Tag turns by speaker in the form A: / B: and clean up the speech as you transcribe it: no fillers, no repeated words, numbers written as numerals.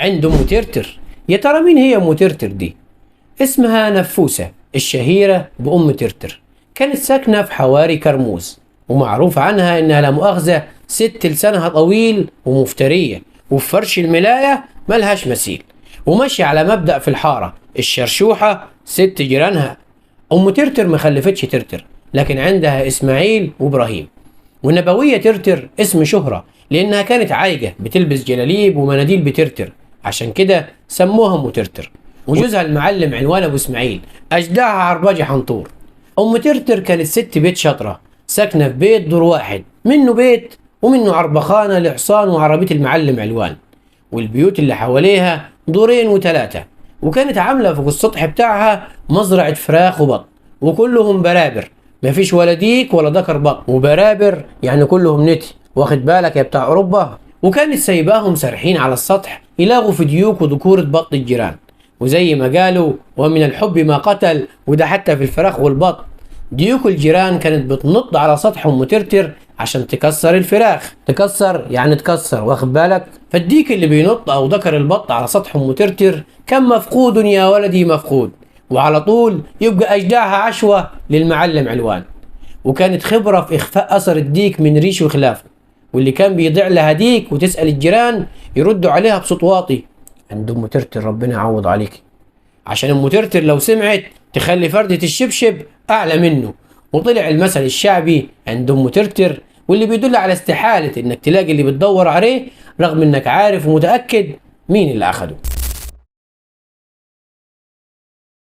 A: عند أم ترتر. يا ترى مين هي أم ترتر دي؟ اسمها نفوسة الشهيرة بأم ترتر. كانت ساكنة في حواري كرموز، ومعروف عنها إنها لا مؤاخذة ست لسانها طويل ومفترية، وفي فرش الملاية ملهاش مثيل، وماشية على مبدأ في الحارة الشرشوحة ست جيرانها. أم ترتر ما خلفتش ترتر، لكن عندها إسماعيل وإبراهيم. والنبوية ترتر اسم شهرة لأنها كانت عايجة بتلبس جلاليب ومناديل بترتر، عشان كده سموها أم ترتر. وجوزها المعلم علوان أبو إسماعيل أجدعها عرباجي حنطور. أم ترتر كانت ست بيت شاطرة، ساكنة في بيت دور واحد، منه بيت ومنه عربخانة لحصان وعربية المعلم علوان، والبيوت اللي حواليها دورين وثلاثة. وكانت عاملة فوق السطح بتاعها مزرعة فراخ وبط، وكلهم برابر، مفيش ولا ديك ولا ذكر بط، وبرابر يعني كلهم نتي، واخد بالك يا بتاع أوروبا. وكانت سايباهم سارحين على السطح يلاغوا في ديوك وذكورة بط الجيران، وزي ما قالوا ومن الحب ما قتل، وده حتى في الفراخ والبط. ديوك الجيران كانت بتنط على سطح أم ترتر عشان تكسر الفراخ، تكسر يعني تكسر، واخد بالك. فالديك اللي بينط او ذكر البط على سطح ام ترتر كان مفقود يا ولدي مفقود، وعلى طول يبقى اجدعها عشوة للمعلم علوان. وكانت خبرة في اخفاء اثر الديك من ريش وخلافه، واللي كان بيضيع لها ديك وتسأل الجيران يردوا عليها بصوت واطي عند ام ترتر ربنا يعوض عليك، عشان ام ترتر لو سمعت تخلي فردة الشبشب اعلى منه. وطلع المثل الشعبي عند ام ترتر، واللي بيدل على استحالة انك تلاقي اللي بتدور عليه رغم انك عارف ومتأكد مين اللي اخده.